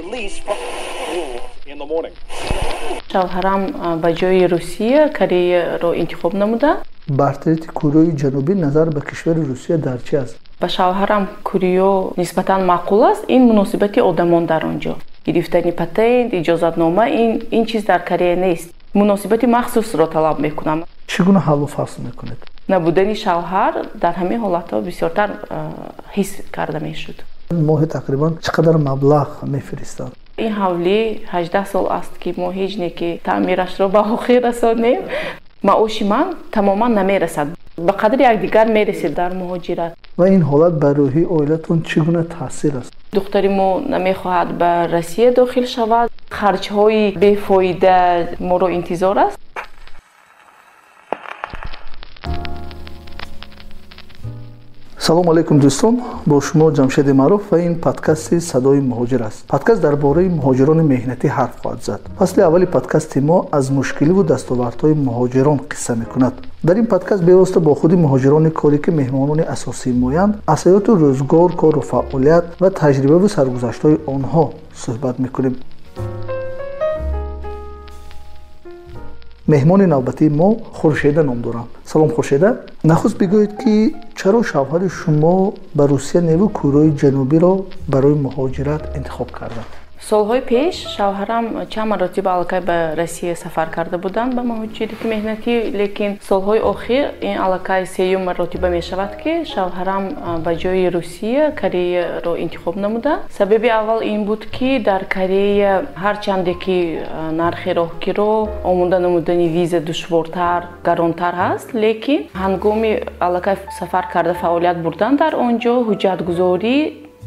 Release from in the morning. Шавҳарам ба ҷои Русия Кореяро интихоб намуданд. Бартарияти Кореяи Ҷанубӣ назар ба кишвари Русия дар чи аст? Ба шавҳарам Кореё нисбатан маъқул аст ин муносибати одамон дар он ҷо. Гирифтани патент, иҷозатнома ин чиз дар Корея нест. Муносибати махсусро талаб мекунам. Чӣ гуна ҳаллу фасл мекунед? Набудани шавҳар дар ҳамин ҳолатҳо бисёртар ҳис карда мешуд. Моҳи тақрибан чӣ қадар маблағ мефиристанд? Ин ҳавлӣ 18 сол аст, ки мо ҳеҷ не ки таъмирашро ба охир расонем. Маоши ман тамоман намерасад. Ба қадри якдигар мерасед дар муҳоҷират. Ва ин ҳолат ба рӯҳии оилатон чӣ гуна таъсир аст? Духтари мо намехоҳад ба Россия дохил шавад. Харҷҳои бефоида моро интизор аст. Салом алейкум, дӯстон, бо шумо Ҷамшеди Маъруф ва ин подкасти Садои муҳоҷир аст. Подкаст дар бораи муҳоҷирони меҳнатӣ ҳарф хоҳад зад. Фасли аввали подкасти мо аз мушкиливу дастовардҳои муҳоҷирон қисса мекунад. Дар ин подкаст бевосита бо худи муҳоҷирони корӣ, ки меҳмонони асосии моянд, аз ҳаёту рӯзгор, кору фаъолият ва таҷрибаву саргузаштҳои онҳо суҳбат мекунем. Меҳмони навбатии мо Хуршеда ном доранд. Салом, Хуршеда. Нахуст бигӯед, ки чаро шавҳари шумо ба Русия неву Кореяи Ҷанубиро барои муҳоҷират интихоб карданд? Солҳои пеш шавҳарам чанд маротиба аллакай ба Россия сафар карда буданд ба муҳоҷирати меҳнатӣ, лекин солҳои охир ин аллакай сеюм маротиба мешавад, ки шавҳарам ба ҷои Русия Кореяро интихоб намуданд. Сабаби аввал ин буд, ки дар Корея ҳарчанде ки нархи роҳкиро, омода намудани виза душвортар, гаронтар ҳаст, лекин ҳангоми аллакай сафар карда фаъолият бурдан дар он ҷо ҳуҷҷатгузорӣ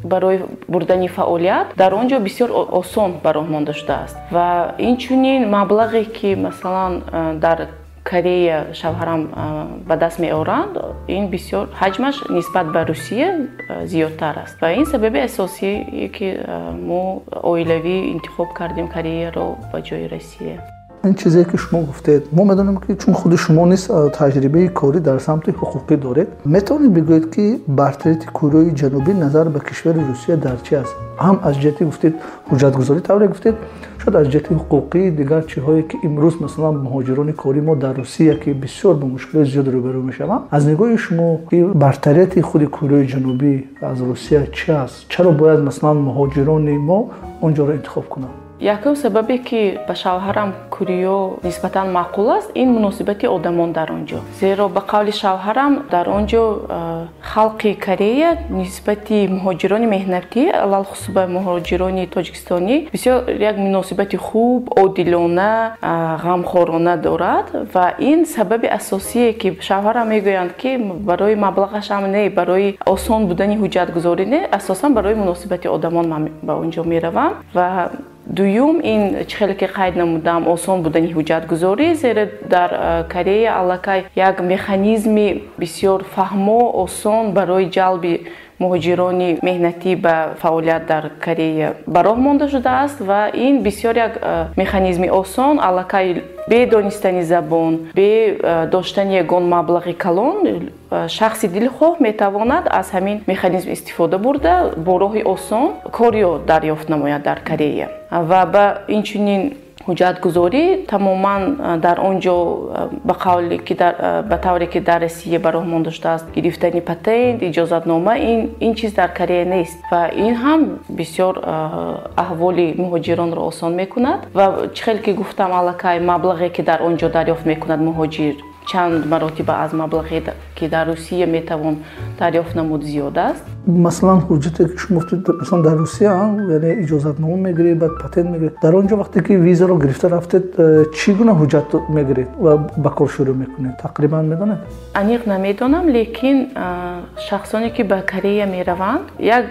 барои бурдани фаъолият дар он ҷо бисёр осон ба роҳ монда шудааст. Ва инчунин маблағе, ки масалан дар Корея шавҳарам ба даст меоранд, ин бисёр ҳаҷмаш нисбат ба Русия зиёдтар аст. Ва ин сабаби асосие, ки мо оилавӣ интихоб кардем Кореяро ба ҷои Россия. Ин чизе, ки шумо гуфтед, мо медонем, ки чун худи шумо низ таҷрибаи корӣ дар самти ҳуқуқӣ доред, метавонед бигӯед, ки бартарияти Кореяи Ҷанубӣ назар ба кишвари Русия дар чи аст? Ҳам аз ҷиҳати гуфтед ҳуҷҷатгузорӣ тавре гуфтед, шояд аз ҷиҳати ҳуқуқӣ дигар чиҳое, ки имрӯз масалан муҳоҷирони корӣ мо дар Русия, ки бисёр бо мушкилоти зиёд рӯбарӯ мешаванд, аз нигоҳи шумо ки бартарияти худи Кореяи Ҷанубӣ аз Русия чи аст? Чаро бояд масалан муҳоҷирони мо он ҷоро интихоб кунанд? Якум сабабе, ки ба шавҳарам Кореё нисбатан маъқул аст, ин муносибати одамон дар он ҷо. Зеро ба қавли шавҳарам дар он ҷо халқи Корея нисбати муҳоҷирони меҳнатӣ, алалхусус ба муҳоҷирони тоҷикистонӣ, бисёр як муносибати хуб, одилона, ғамхорона дорад. Ва ин сабаби асосие, ки шавҳарам мегӯянд, ки барои маблағаш ҳам не, барои осон будани ҳуҷҷатгузорӣ не, асосан барои муносибати одамон ман ба он ҷо меравам. Ва дуюм ин чӣ хеле ки қайд намудам, осон будани ҳуҷҷатгузорӣ, зеро дар Корея аллакай як механизми бисёр фаҳмо, осон барои ҷалби муҳоҷирони меҳнатӣ ба фаъолият дар Корея ба роҳ монда шудааст. Ва ин бисёр як механизми осон, аллакай бе донистани забон, бе доштани ягон маблағи калон, шахси дилхоҳ метавонад аз ҳамин механизм истифода бурда бо роҳи осон корё дарёфт намояд дар Корея. Ва ба инчунин ҳуҷҷатгузорӣ тамоман дар он ҷо ба қавле ки ба тавре ки дар Россия ба роҳ монда шудааст, гирифтани патент, иҷозатнома ин чиз дар Корея нест. Ва ин ҳам бисёр аҳволи муҳоҷиронро осон мекунад. Ва чӣ хел ки гуфтам, аллакай маблағе, ки дар он ҷо дарёфт мекунад муҳоҷир, чанд маротиба аз маблағе, ки дар Русия метавон дарёфт намуд, зиёд аст. Масалан ҳуҷҷате, ки шумо гуфтед, масалан дар Русия яъне иҷозатнома мегиред, баъд патент мегиред. Дар он ҷо вақте ки визаро гирифта рафтед, чӣ гуна ҳуҷҷат мегиред ва ба кор шурӯъ мекунед? Тақрибан медонед? Аниқ намедонам, лекин шахсоне, ки ба Корея мераванд, як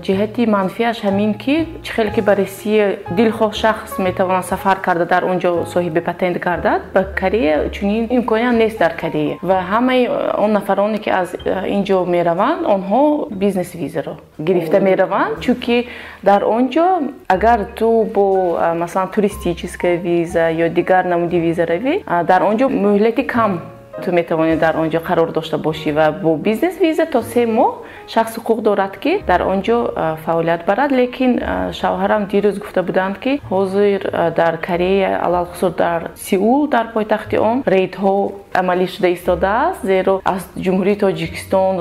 ҷиҳати манфиаш ҳамин, ки чӣ хеле ки ба Россия дилхоҳ шахс метавонад сафар карда дар он ҷо соҳиби патент гардад, ба Корея чунин имконият нест дар Корея. Ва ҳамаи он нафароне, ки аз ин ҷо мераванд, онҳо бизнес визаро гирифта мераванд, чунки дар он ҷо агар ту бо масалан туристическая виза ё дигар намуди виза равӣ, дар он ҷо муҳлати кам ту метавонӣ дар он ҷо қарор дошта бошӣ ва бо бизнес виза то 3 моҳ Шахс ҳуқуқ дорад, ки дар он ҷо фаъолият барад, лекин шавҳарам дирӯз гуфта буданд, ки ҳозир дар Корея, алалхусус дар Сеул, дар пойтахти он, рейдҳо амалӣ шуда истодааст, зеро аз Ҷумҳурии Тоҷикистон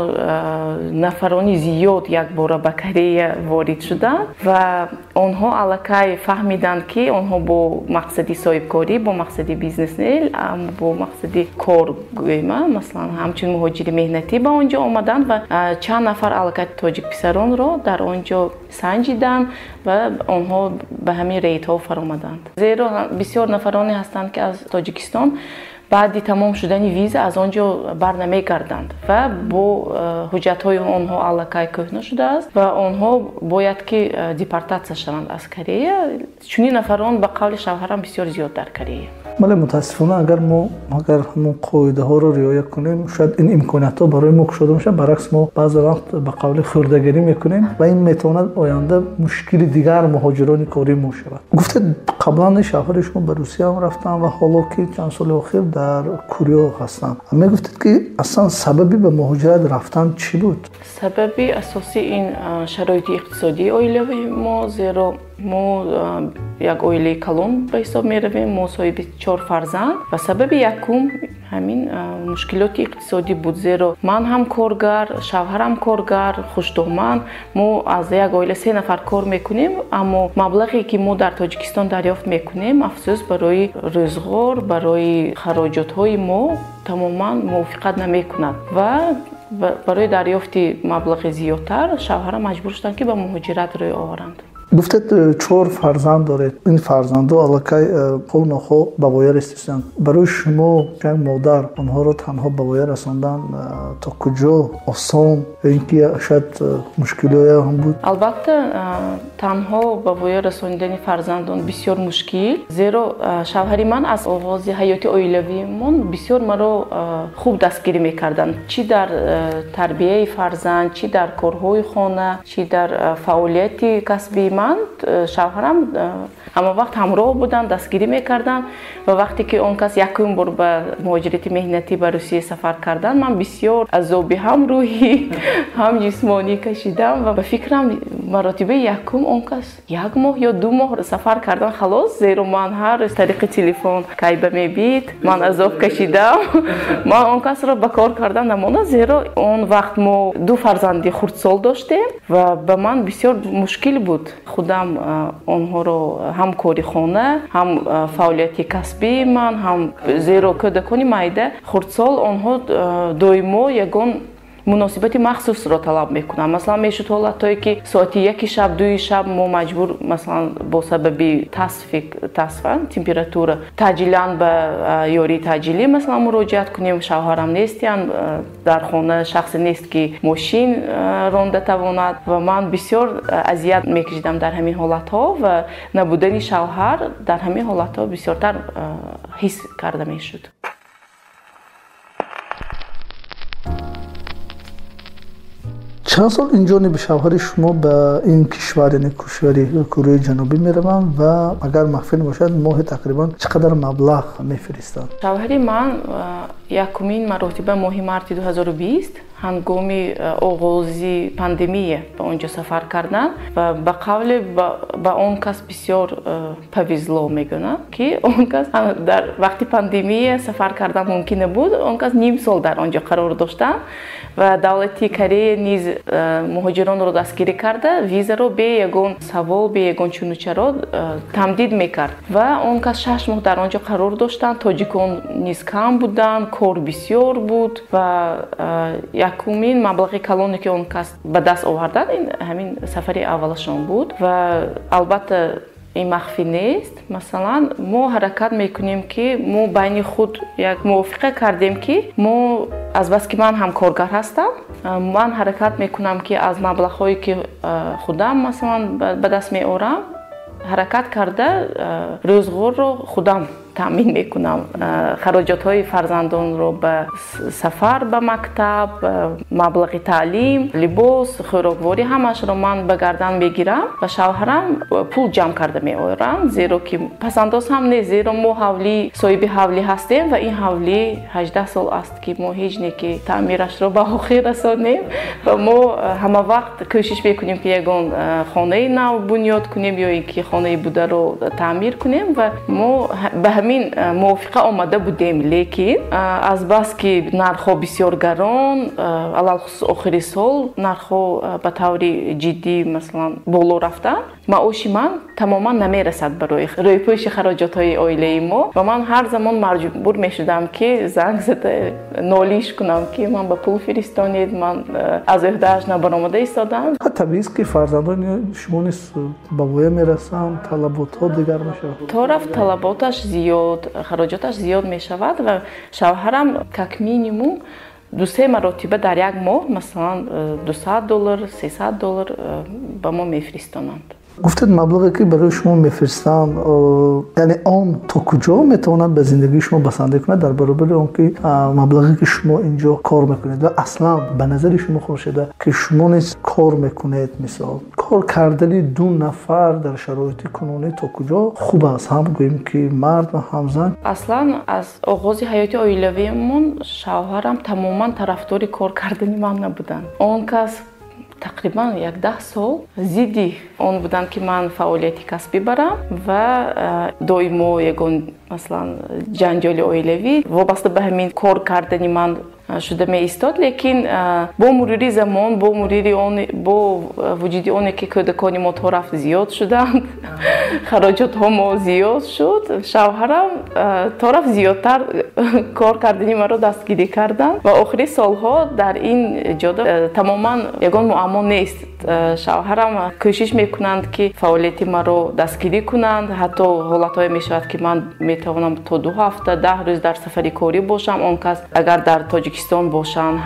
нафарони зиёд якбора ба Корея ворид шуданд ва онҳо аллакай фаҳмиданд, ки онҳо бо мақсади соҳибкорӣ, бо мақсади бизнес не, бо мақсади кор гӯема, масалан, ҳамчун муҳоҷири меҳнатӣ ба он ҷо омаданд ва чанд нафар аллакай тоҷикписаронро дар он ҷо санҷиданд ва онҳо ба ҳамин рейдҳо фаромаданд. Зеро бисёр нафароне ҳастанд, ки аз Тоҷикистон баъди тамом шудани виза аз он ҷо бар намегарданд ва бо ҳуҷҷатҳои онҳо аллакай кӯҳна шудааст ва онҳо бояд ки депортатсия шаванд аз Корея. Чунин нафарон ба қавли шавҳарам бисёр зиёд дар Корея. Бале, мутаассифона, агар мо агар ҳамон қоидаҳоро риоя кунем, шояд ин имкониятҳо барои мо кушода мешавад. Баръакс, мо баъзе вақт ба қавли хӯрдагирӣ мекунем ва ин метавонад оянда мушкили дигар муҳоҷирони кории мо шавад. Гуфтед, қаблан шавҳари шумо ба Русия ҳам рафтанд ва ҳоло ки чанд соли охир дар Корея ҳастанд. Мегуфтед, ки аслан сабаби ба муҳоҷират рафтан чӣ буд? Сабаби асосӣ ин шароити иқтисодии оилаи мо, зеро мо як оилаи калон ба ҳисоб меравем, мо соҳиби 4 фарзанд ва сабаби якум ҳамин мушкилоти иқтисодӣ буд, зеро ман ҳам коргар, шавҳарам коргар, хушдоман, мо аз як оила 3 нафар кор мекунем, аммо маблағе ки мо дар Тоҷикистон дарёфт мекунем, афсӯс, барои рӯзғор, барои хароҷотҳои мо тамоман мувофиқат намекунад ва барои дарёфти маблағи зиёдтар шавҳарам маҷбур шуданд, ки ба муҳоҷират рӯй оваранд. Гуфтед, 4 фарзанд доред. Ин фарзандо аллакай хоҳ нохоҳ ба воя расиданд. Барои шумо, як модар, онҳоро танҳо ба воя расондан то куҷо осон ё ин ки шояд мушкилиҳое ҳам буд? Албатта, танҳо ба воя расонидани фарзандон бисёр мушкил, зеро шавҳари ман аз оғози ҳаёти оилавиамон бисёр маро хуб дастгирӣ мекарданд, чӣ дар тарбияи фарзанд, чӣ дар корҳои хона, чӣ дар фаъолияти касбии ман. Шавҳарам ҳама вақт ҳамроҳ буданд, дастгирӣ мекарданд ва вақте ки он кас якум бор ба муҳоҷирати меҳнатӣ ба Русия сафар карданд, ман бисёр азоби ҳам рӯҳӣ, ҳам ҷисмонӣ кашидам ва ба фикрам маротибаи якум он кас 1 моҳ ё 2 моҳ сафар кардан халос, зеро ман ҳар рӯз тариқи телефон кайба мебид, ман азоб кашидам. Ман он касро ба кор кардан намонам, зеро он вақт мо 2 фарзанди хурдсол доштем ва ба ман бисёр мушкил буд худам онҳоро ҳам кори хона, ҳам фаъолияти касбии ман, ҳам зеро кӯдакони майда хурдсол онҳо доимо ягон муносибати махсусро талаб мекунанд. Масалан, мешуд ҳолатҳое, ки соати 1 шаб, 2 шаб мо маҷбур, масалан, бо сабаби тасфа температура таъҷилан ба ёрии таъҷилӣ, масалан, муроҷиат кунем. Шавҳарам нестиянд, дар хона шахсе нест, ки мошин ронда тавонад ва ман бисёр азият мекашидам дар ҳамин ҳолатҳо ва набудани шавҳар дар ҳамин ҳолатҳо бисёртар ҳис карда мешуд. Чанд сол инҷониби шавҳари шумо ба ин кишвар, яъне кишвари Кореяи Ҷанубӣ мераванд ва агар махфӣ набошад, моҳи тақрибан чӣ қадар маблағ мефиристанд? Шавҳари ман якумин маротиба моҳи марти 2020 ҳангоми оғози пандемия ба он ҷо сафар карданд ва ба қавле ба он кас бисёр повезло мегӯянд, ки он кас дар вақти пандемия сафар кардан мумкин набуд. Он кас ним сол дар он ҷо қарор доштанд ва давлати Корея низ муҳоҷиронро дастгирӣ карда, визаро бе ягон савол, бе ягон чуну-чаро тамдид мекард ва он кас 6 моҳ дар он ҷо қарор доштанд. Тоҷикон низ кам буданд, кор бисёр буд ва якумин маблағи калоне, ки он кас ба даст оварданд, ин ҳамин сафари аввалашон буд ва албатта ин махфӣ нест. Масалан, мо ҳаракат мекунем, ки мо байни худ як мувофиқа кардем, ки мо азбаски ман ҳам коргар ҳастам, ман ҳаракат мекунам, ки аз маблағҳое, ки худам, масалан, ба даст меорам, ҳаракат карда рӯзғорро худам таъмин мекунам хароҷотҳои фарзандонро, ба сафар ба мактаб, маблағи таълим, либос, хӯрокворӣ, ҳамаашро ман ба гардан мегирам ва шавҳарам пул ҷамъ карда меорам, зеро ки пасандоз ҳам нест, зеро мо ҳавлӣ, соҳиби ҳавлӣ ҳастем ва ин ҳавлӣ 18 сол аст, ки мо ҳеҷ не ки таъмирашро ба охир расонем ва мо ҳама вақт кӯшиш мекунем, ки ягон хонаи нав бунёд кунем ё ин ки хонаи бударо таъмир кунем ва мо ба ҳамин мувофиқа омада будем. Лекин азбаски нархҳо бисёр гарон, алалхусус охири сол нархҳо ба таври ҷиддӣ, масалан, боло рафтанд, маоши ман тамоман намерасад барои рӯйпӯши хароҷотҳои оилаи мо ва ман ҳар замон маҷбур мешудам, ки занг зада нолиш кунам, ки ман ба пул фиристонед, ман аз ӯҳдааш набаромада истодам. Табиист, ки фарзандони шумо низ ба воя мерасанд, талаботҳо дигар мешавад. То рафт талаботаш зиёд, хароҷоташ зиёд мешавад ва шавҳарам как минимум 2-3 маротиба дар як моҳ, масалан, 200 доллар, 300 доллар ба мо мефиристонанд. Гуфтед, маблағе ки барои шумо мефиристанд, яъне он то куҷо метавонад ба зиндагии шумо басанда кунад дар баробари он ки маблағе ки шумо инҷо кор мекунед? Ва аслан ба назари шумо, Хуршеда, ки шумо низ кор мекунед, мисол, кор кардани ду нафар дар шароити кунунӣ то куҷо хуб аст, ҳам гӯем ки мард ва ҳам зан? Аслан аз оғози ҳаёти оилавиамон шавҳарам тамоман тарафдори кор кардани ман набуданд. Он кас тақрибан як 10 сол зидди он буданд, ки ман фаъолияти касбӣ барам ва доимо ягон, масалан, ҷанҷоли оилавӣ вобаста ба ҳамин кор кардани ман шуда меистод. Лекин бо мурури замон, бо мурури он, бо вуҷуди оне ки кӯдакони мо то рафт зиёд шуданд, хароҷотҳо мо зиёд шуд, шавҳарам то рафт зиёдтар кор кардани маро дастгирӣ карданд ва охири солҳо дар ин ҷода тамоман ягон муаммо нест. Шавҳарам кӯшиш мекунанд, ки фаъолияти маро дастгирӣ кунанд. Ҳатто ҳолатҳое мешавад, ки ман метавонам то 2 ҳафта, 10 рӯз дар сафари корӣ бошам. Он кас агар дар Тоҷикистон бошанд,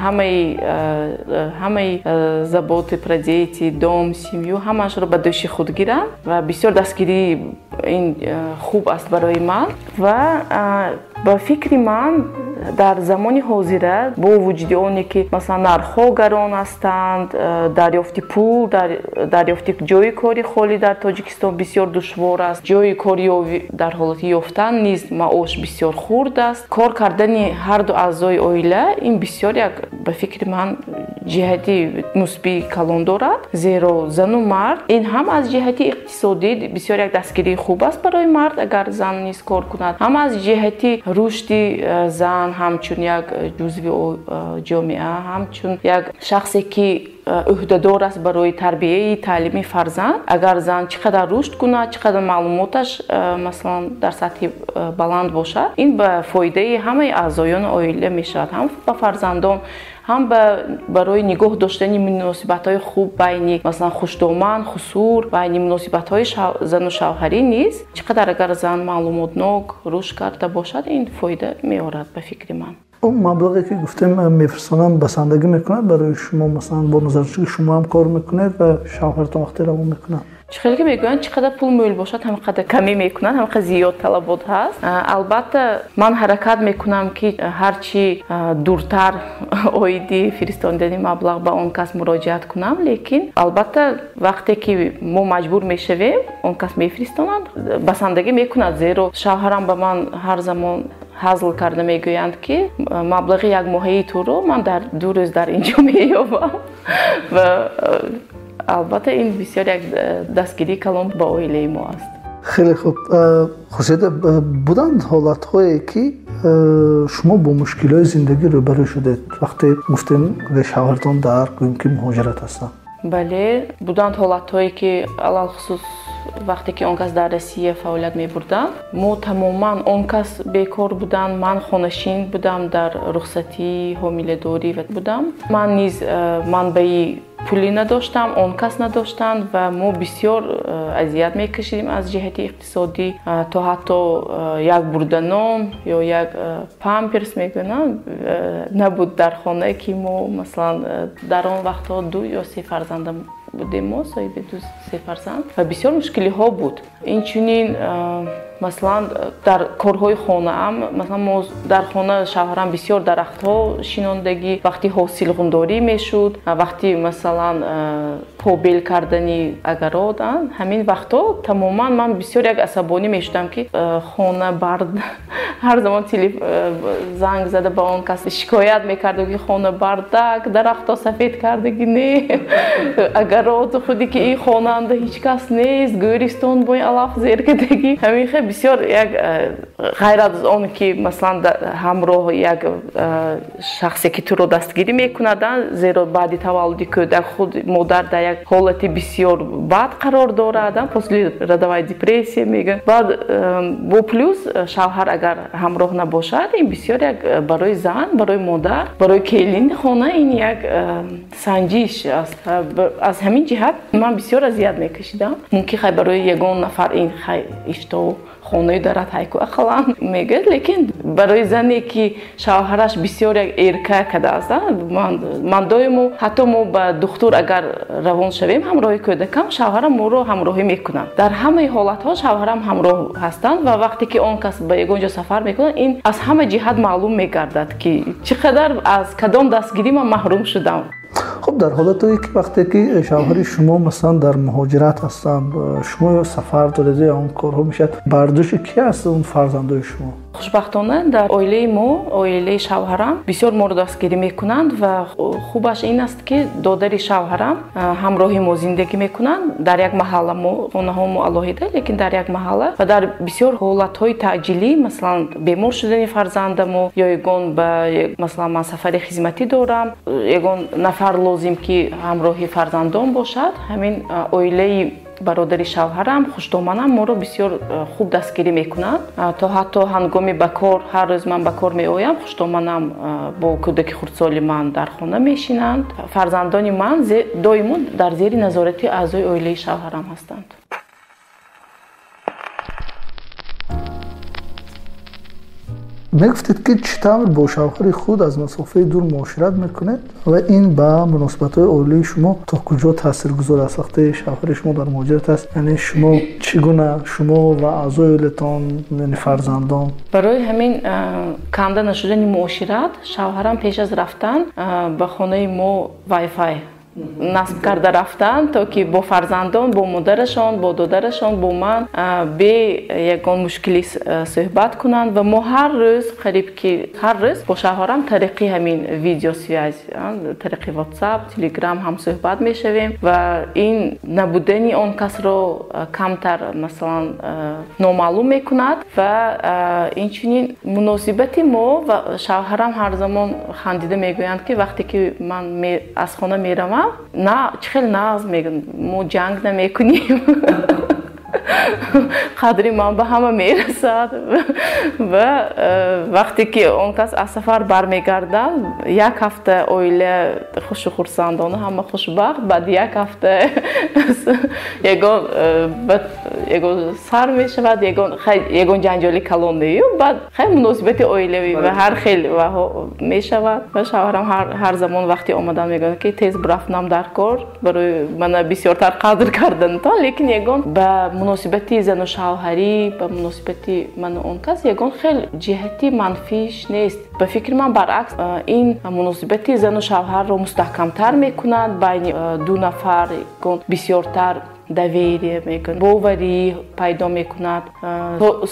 ҳамаи заботы про дети, дом, семью, ҳамаашро ба дӯши худ гиранд ва бисёр дастгирии ин хуб аст барои ман. Ва ба фикри ман, дар замони ҳозира, бо вуҷуди оне ки, масалан, нархҳо гарон ҳастанд, дарёфти пул, дарёфти ҷойи кори холӣ дар Тоҷикистон бисёр душвор аст, ҷойи кори дар ҳолати ёфтан низ маош бисёр хурд аст, кор кардани ҳарду аъзои оила ин бисёр як, ба фикри ман, ҷиҳати мусбии калон дорад, зеро зану мард ин ҳам аз ҷиҳати иқтисодӣ бисёр як дастгирии хуб аст барои мард, агар зан низ кор кунад, ҳам аз ҷиҳати рушди зан ҳамчун як ҷузви ҷомеа, ҳамчун як шахсе, ки ӯҳдадор аст барои тарбияи таълими фарзанд. Агар зан чӣ қадар рушд кунад, чӣ қадар маълумоташ, масалан, дар сатҳи баланд бошад, ин ба фоидаи ҳамаи аъзоёни оила мешавад, ҳам ба фарзандон, ҳам барои нигоҳ доштани муносибатҳои хуб байни, масалан, хушдоман, хусур, байни муносибатҳои зану шавҳарӣ низ. Чӣ қадар агар зан маълумотнок, рушд карда бошад, ин фоида меорад, ба фикри ман. Он маблағе ки гуфтем мефирстонанд, басандагӣ мекунад барои шумо, масалан, бо назардошти ки шумо ҳам кор мекунед ва шавҳаратон вақте равон мекунад? Чӣ хеле ки мегӯянд, чӣ қадар пул мӯл бошад, ҳама қадар камӣ мекунад, ҳама қадар зиёд талабот ҳаст. Албатта, ман ҳаракат мекунам, ки ҳарчи дуртар оиди фиристондани маблағ ба он кас муроҷиат кунам. Лекин албатта, вақте ки мо маҷбур мешавем, он кас мефиристонанд, басандагӣ мекунад, зеро шавҳарам ба ман ҳар замон ҳазл карда мегӯянд, ки маблағи якмоҳаи туро ман дар 2 рӯз дар ин ҷо меёбам. Ва албатта, ин бисёр як дастгирии калон ба оилаи мо аст. Хеле хуб, Хуршеда. Буданд ҳолатҳое, ки шумо бо мушкилиҳои зиндагӣ рӯбарӯ шудед, вақте гуфтем шавҳаратон дар, гӯем ки, муҳоҷират ҳастанд? Бале, буданд ҳолатҳое, ки алалхусус вақте ки он кас дар Россия фаъолият мебурданд, мо тамоман, он кас бекор буданд, ман хонашин будам, дар рухсатии ҳомиладорӣ будам. Ман низ манбаи пулӣ надоштам, он кас надоштанд ва мо бисёр азият мекашидем аз ҷиҳати иқтисодӣ. То ҳатто як бурда нон ё як памперс мегӯянд набуд дар хона, ки мо, масалан, дар он вақтҳо ду ё се фарзанда будем мо, соҳиби 2-3 фарзанд ва бисёр мушкилиҳо буд. Инчунин масалан дар корҳои хонаам, масалан мо дар хона шавҳарам бисёр дарахтҳо шинондагӣ, вақти ҳосилғундорӣ мешуд, вақти масалан побел кардани агарот, ҳамин вақтҳо тамоман ман бисёр як асабонӣ мешудам, ки хона бард ҳар замон занг зада ба он кас шикоят мекардам, ки хона бардак, дарахтҳо сафед кардагӣ не, агарот худи ки ин хонаанда ҳеҷ кас нест, гӯристон бо ин алаф зер кардагӣ. Ҳамин хел бисёр як ғайр аз он ки масалан ҳамроҳ як шахсе ки туро дастгирӣ мекунад, зеро баъди таваллуди кӯдак худ модар дар як ҳолати бисёр бад қарор дорад, послеродовая депрессия мегӯянд. Баъд бо плюс шавҳар агар ҳамроҳ набошад, ин бисёр як барои зан, барои модар, барои келини хона ин як санҷиш аст. Аз ҳамин ҷиҳат ман бисёр азият мекашидам. Мумкин хай барои ягон нафар ин хай ишто хонаи дарат ҳайку ақаллан мегӯяд, лекин барои зане ки шавҳараш бисёр як эрка кардааст, ман доимо ҳатто мо ба духтур агар равон шавем ҳамроҳи кӯдакам, шавҳарам моро ҳамроҳӣ мекунанд. Дар ҳамаи ҳолатҳо шавҳарам ҳамроҳ ҳастанд ва вақте ки он кас ба ягон ҷо сафар мекунад, ин аз ҳама ҷиҳат маълум мегардад, ки чӣ қадар аз кадом дастгирӣ ман маҳрум шудам. Хуб, дар ҳолатое ки вақте ки шавҳари шумо масалан дар муҳоҷират ҳастанд, шумо сафар доред ё он корҳо мешавад, бар дӯши кӣ аст он фарзандои шумо? Хушбахтона дар оилаи мо, оилаи шавҳарам бисёр моро дастгирӣ мекунанд ва хубаш ин аст, ки додари шавҳарам ҳамроҳи мо зиндагӣ мекунанд. Дар як маҳалла мо, хонаҳо мо алоҳида, лекин дар як маҳалла ва дар бисёр ҳолатҳои таъҷилӣ, масалан бемор шудани фарзандамо ё ягон ба масалан ман сафари хизматӣ дорам, ягон нафар лозим ки ҳамроҳи фарзандон бошад, ҳамин оилаи бародари шавҳарам, хуштоманам моро бисёр хуб дастгирӣ мекунанд. То ҳатто ҳангоми ба кор, ҳар рӯз ман ба кор меоям, хуштоманам бо кӯдаки хурдсоли ман дар хона мешинанд. Фарзандони ман доимо дар зери назорати аъзои оилаи шавҳарам ҳастанд. Мегуфтед, ки чӣ тавр бо шавҳари худ аз масофаи дур муошират мекунед ва ин ба муносибатҳои оилаи шумо то куҷо таъсиргузор аст? Вақте шавҳари шумо дар муҳоҷират аст, яъне шумо чӣ гуна, шумо ва аъзои оилатон, яъне фарзандон? Барои ҳамин канда нашудани муошират, шавҳарам пеш аз рафтан ба хонаи мо вай-фай насб карда рафтан, то ки бо фарзандон, бо модарашон, бо додарашон, бо ман бе ягон мушкилӣ суҳбат кунанд. Ва мо ҳар рӯз, қариб ки ҳар рӯз бо шавҳарам тариқи ҳамин видеосвязь, тариқи WhatsApp, Telegram ҳам суҳбат мешавем ва ин набудани он касро камтар масалан номаълум мекунад. Ва инчунин муносибати мо ва шавҳарам ҳар замон хандида мегӯянд, ки вақте ки ман аз хона меравам, на чӣ хел нағз мегӯям, мо ҷанг намекунем, қадри ман ба ҳама мерасад. Ва вақте ки он кас аз сафар бармегардад, як ҳафта оила хушу хурсандона, ҳама хушбахт, баъд як ҳафта ягон сар мешавад, ягон ҷанҷоли калон нею, баъд хай муносибати оилавӣ ва ҳар хел мешавад. Ва шавҳарам ҳар замон вақти омадан мегӯяд, ки тез бурафтам дар кор барои мана бисёртар қадр карданатон, лекин ягон ба муносибати зану шавҳарӣ, ба муносибати ману он кас ягон хел ҷиҳати манфиш нест. Ба фикри ман баръакс, ин муносибати зану шавҳарро мустаҳкамтар мекунад, байни ду нафар ягон бисёртар доверие мекунад, боварӣ пайдо мекунад,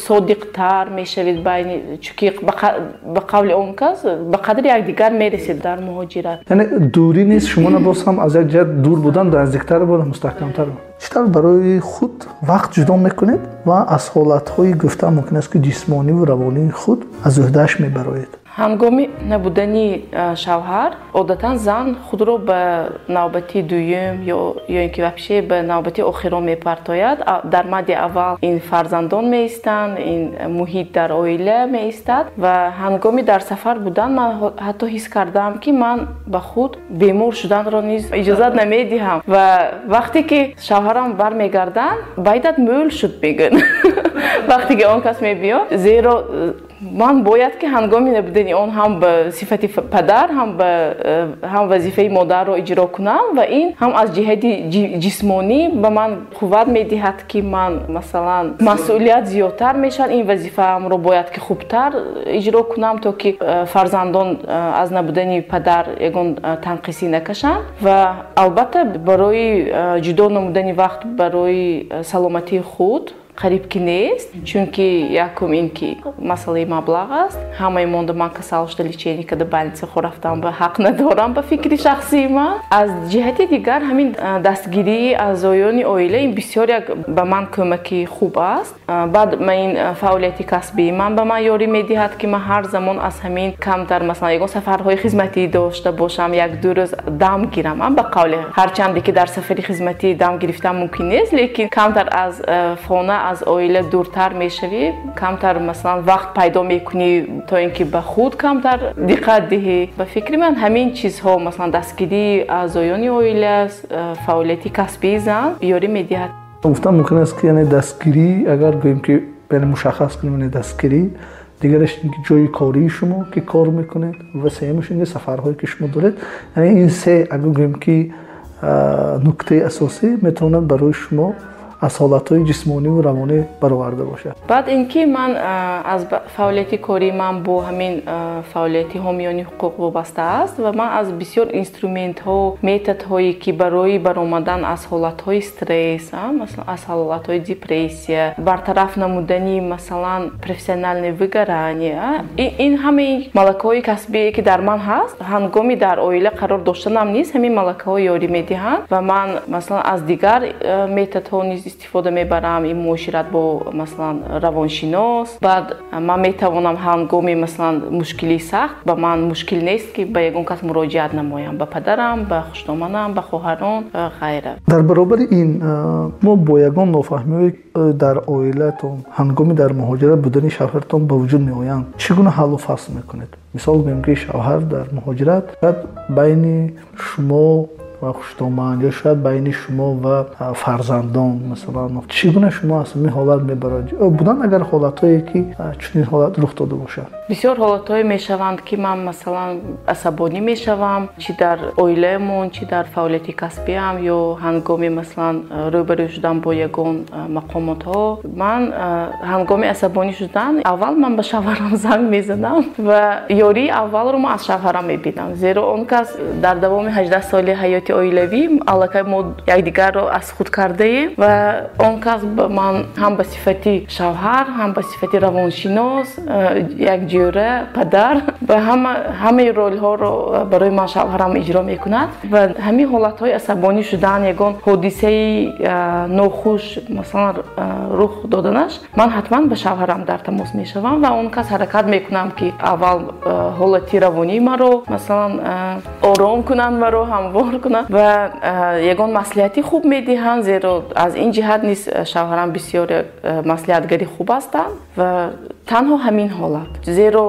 содиқтар мешавед байни, чунки ба қавли он кас ба қадри якдигар мерасед дар муҳоҷират. Яъне дурӣ нест, шуморо боз ҳам аз як ҷиҳат дур будан наздиктар буд, мустаҳкамтар буд. Чӣ тавр барои худ вақт ҷудо мекунед ва аз ҳолатҳои гуфта мумкин аст, ки ҷисмонӣ ва равонии худ аз уҳдааш мебароед? Ҳангоми набудани шавҳар, одатан зан худро ба навбати дуюм ё ин ки вообще ба навбати охирон мепартояд. Дар мадди аввал ин фарзандон меистанд, ин муҳит дар оила меистад. Ва ҳангоми дар сафар будан ман ҳатто ҳис кардам, ки ман ба худ бемор шуданро низ иҷозат намедиҳам. Ва вақте ки шавҳарам бармегарданд, байдат мӯл шуд мегӯянд. Вақте ки он кас мебиёд, зеро Ман бояд ки ҳангоми набудани он ҳам ба сифати падар, ҳам вазифаи модарро иҷро кунам ва ин ҳам аз ҷиҳати ҷисмонӣ ба ман қувват медиҳад, ки ман масалан масъулият зиёдтар мешавад, ин вазифаамро бояд ки хубтар иҷро кунам, то ки фарзандон аз набудани падар ягон танқисӣ накашанд. Ва албатта барои ҷудо намудани вақт барои саломатии худ қариб ки нест, чунки якум ин ки масъалаи маблағ аст. Ҳамаи монда ман касал шуда лечение карда больница рафтам ба ҳақ надорам ба фикри шахсии ман. Аз ҷиҳати дигар ҳамин дастгирии аъзоёни оила ин бисёр як ба ман кӯмаки хуб аст. Баъд ин фаъолияти касбии ман ба ман ёрӣ медиҳад, ки ман ҳар замон аз ҳамин камтар масалан ягон сафарҳои хизматӣ дошта бошам, як-ду рӯз дам гирам. Ба қавле ҳарчанде ки дар сафари хизматӣ дам гирифтан мумкин нест, лекин камтар аз хона, аз оила дуртар мешавӣ, камтар масалан вақт пайдо мекунӣ, то ин ки ба худ камтар диққат диҳӣ. Ба фикри ман ҳамин чизҳо, масалан дастгирии аъзоёни оила, фаъолияти касбии зан ёрӣ медиҳад. Гуфтан мумкин аст, ки яъне дастгирӣ, агар гӯем ки яъне мушаххас кунем, яъне дастгирӣ, дигараш ин ки ҷои кории шумо ки кор мекунед, ва сеюмаш ин ки сафарҳое ки шумо доред. Яъне ин се, агар гӯем ки нуктаи асосӣ метавонад барои шумо аз ҳолатҳои ҷисмонӣ ва равонӣ бароварда бошад. Баъд ин ки ман аз фаъолияти кории ман бо ҳамин фаъолияти ҳомиёни ҳуқуқ вобаста аст ва ман аз бисёр инструментҳо, методҳое ки барои баромадан аз ҳолатҳои стресс, масалан аз ҳолатҳои депрессия, бартараф намудани масалан профессиональное выгорание, ин ҳамаи малакаҳои касбие ки дар ман ҳаст, ҳангоми дар оила қарор доштанам низ ҳамин малакаҳо ёрӣ медиҳанд ва ман масалан аз дигар методҳо низ истифода мебарам, ин муошират бо масалан равоншинос. Баъд ман метавонам ҳангоми масалан мушкилии сахт, ба ман мушкил нест ки ба ягон кас муроҷиат намоям, ба падарам, ба хушдоманам, ба хоҳарон ва ғайра. Дар баробари ин мо бо ягон нофаҳмиҳое дар оилатон ҳангоми дар муҳоҷират будани шавҳаратон ба вуҷуд меоянд, чӣ гуна ҳаллу фасл мекунед? Мисол гӯем ки шавҳар дар муҳоҷират, шояд байни шумо ва хушдоман ё шояд байни шумо ва фарзандон, масалан чӣ гуна шумо аз ҳамин ҳолат мебароед? Буданд агар ҳолатҳое ки чунин ҳолат рух дода бошад? Бисёр ҳолатҳое мешаванд, ки ман масалан асабонӣ мешавам, чӣ дар оилаамон, чӣ дар фаъолияти касбиам ё ҳангоми масалан рӯбарӯ шудан бо ягон мақомотҳо. Ман ҳангоми асабонӣ шудан аввал ман ба шавҳарам занг мезанам ва ёрии аввалро ман аз шавҳарам мебинам, зеро он кас дар давоми 18 соли ҳаёти оилавӣ аллакай мо якдигарро аз худ кардаем ва он кас ба ман ҳам ба сифати шавҳар, ҳам ба сифати равоншинос, як ҷӯра, падар ва ҳамаи ролҳоро барои ман шавҳарам иҷро мекунад. Ва ҳамин ҳолатҳои асабонӣ шудан, ягон ҳодисаи нохуш масалан рух доданаш, ман ҳатман ба шавҳарам дар тамос мешавам ва он кас ҳаракат мекунам, ки аввал ҳолати равонии маро масалан ором кунанд, маро ҳамвор кунанд ва ягон маслиҳати хуб медиҳанд, зеро аз ин ҷиҳат низ шавҳарам бисёр маслиҳатгари хуб ҳастанд. Ва танҳо ҳамин ҳолат, зеро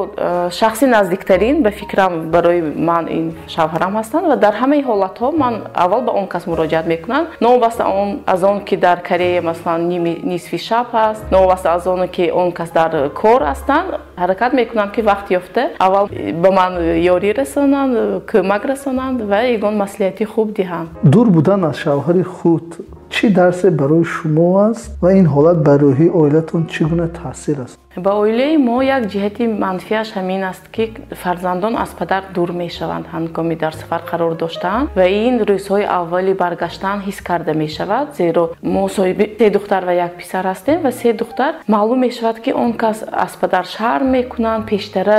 шахси наздиктарин ба фикрам барои ман ин шавҳарам ҳастанд ва дар ҳамаи ҳолатҳо ман аввал ба он кас муроҷиат мекунам, новобаста аз он ки дар Корея масалан нисфи шаб аст, новобаста аз он ки он кас дар кор ҳастанд, ҳаракат мекунам ки вақт ёфта аввал ба ман ёрӣ расонанд, кӯмак расонанд ва ягон маслиҳати хуб диҳанд. Дур будан аз шавҳари худ чӣ дарсе барои шумо аст ва ин ҳолат бар рӯҳии оилатон чӣ гуна таъсир аст? Ба оилаи мо як ҷиҳати манфиаш ҳамин аст, ки фарзандон аз падар дур мешаванд ҳангоми дар сафар қарор доштан ва ин рӯзҳои аввали баргаштан ҳис карда мешавад, зеро мо соҳиби 3 духтар ва як писар ҳастем ва 3 духтар маълум мешавад, ки он кас аз падар шарм мекунанд. Пештара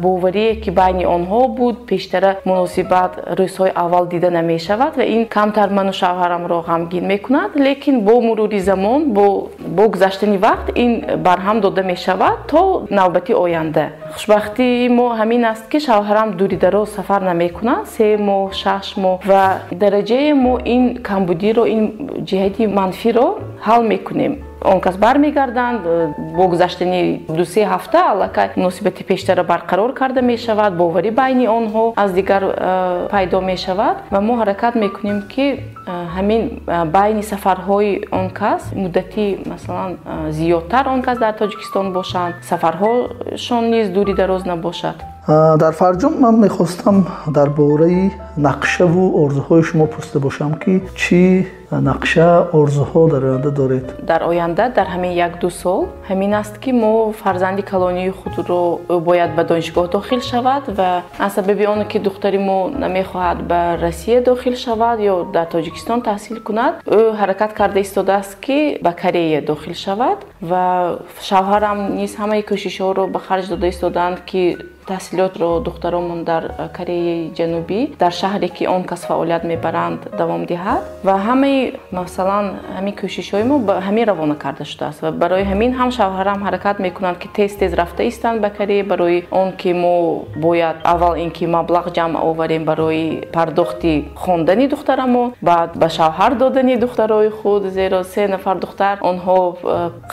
боварие ки байни онҳо буд, пештара муносибат рӯзҳои аввал дида намешавад ва ин камтар ману шавҳарамро ғамгин мекунад, лекин бо мурури замон, бо гузаштани вақт ин барҳам дода мешавад то навбати оянда. Хушбахтии мо ҳамин аст, ки шавҳарам дури дароз сафар намекунад, 3 моҳ, 6 моҳ ва дараҷаи мо ин камбудиро, ин ҷиҳати манфиро ҳал мекунем. Он кас бармегарданд, бо гузаштани 2-3 ҳафта аллакай муносибати пештара барқарор карда мешавад, боварӣ байни онҳо аз дигар пайдо мешавад ва мо ҳаракат мекунем, ки ҳамин байни сафарҳои он кас муддати масалан зиёдтар он кас дар Тоҷикистон бошанд, сафарҳошон низ дури дароз набошад. Дар фарҷом ман мехостам дар бораи нақшаву орзуҳои шумо пурсида бошам, ки чӣ нақша, орзуҳо дар оянда доред? Дар оянда, дар ҳамин 1-2 сол ҳамин аст, ки мо фарзанди калонии худро бояд ба донишгоҳ дохил шавад ва аз сабаби он ки духтари мо намехоҳад ба Россия дохил шавад ё дар Тоҷикистон таҳсил кунад, ӯ ҳаракат карда истодааст, ки ба Корея дохил шавад ва шавҳарам низ ҳамаи кӯшишҳоро ба харҷ дода истодаанд, ки таҳсилотро духтаромон дар Кореяи Ҷанубӣ, дар шаҳре ки он кас фаъолият мебаранд, давом диҳад ва ҳамаи масалан ҳамин кӯшишҳои мо ба ҳамин равона карда шудааст ва барои ҳамин ҳам шавҳарам ҳаракат мекунанд, ки тез-тез рафта истанд ба Корея, барои он ки мо бояд аввал ин ки маблағ ҷамъ оварем барои пардохти хондани духтарамон, баъд ба шавҳар додани духтарои худ, зеро 3 нафар духтар онҳо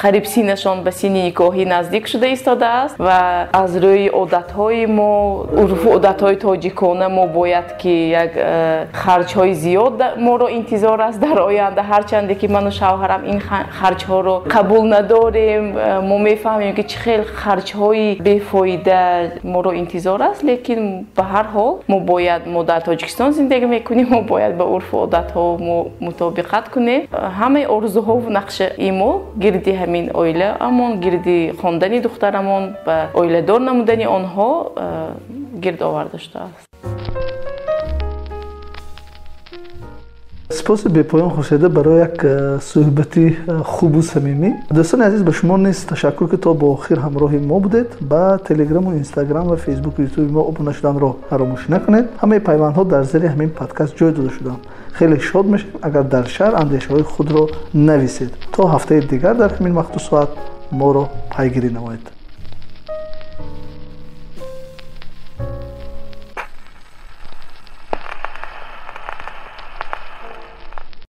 қариб синнашон ба синни никоҳӣ наздик шуда истодааст ва аз рӯи одатҳои мо, урфу одатҳои тоҷикона мо бояд ки як харҷҳои зиёд моро интизор аст дар оянда. Ҳарчанде ки ману шавҳарам ин харҷҳоро қабул надорем, мо мефаҳмем, ки чӣ хел харҷҳои бефоида моро интизор аст, лекин ба ҳар ҳол мо бояд, мо дар Тоҷикистон зиндагӣ мекунем, мо бояд ба урфу одатҳо мо мутобиқат кунем. Ҳамаи орзуҳову нақшаи мо гирди ҳамин оилаамон, гирди хондани духтарамон ва оиладор намудани онҳо гирд оварда шудааст. Сипоси бепоён, Хуршеда, барои як суҳбати хубу самимӣ. Дӯстони азиз, ба шумо низ ташаккур, ки то бо охир ҳамроҳи мо будед. Ба Телеграму Инстаграм ва Фейсбуку Ютуби мо обуна шуданро фаромӯш накунед. Ҳамаи пайвандҳо дар зери ҳамин подкаст ҷой дода шуданд. Хеле шод мешавем, агар дар шаҳр андешаҳои худро нависед. То ҳафтаи дигар дар ҳамин вақту соат моро пайгирӣ намоед.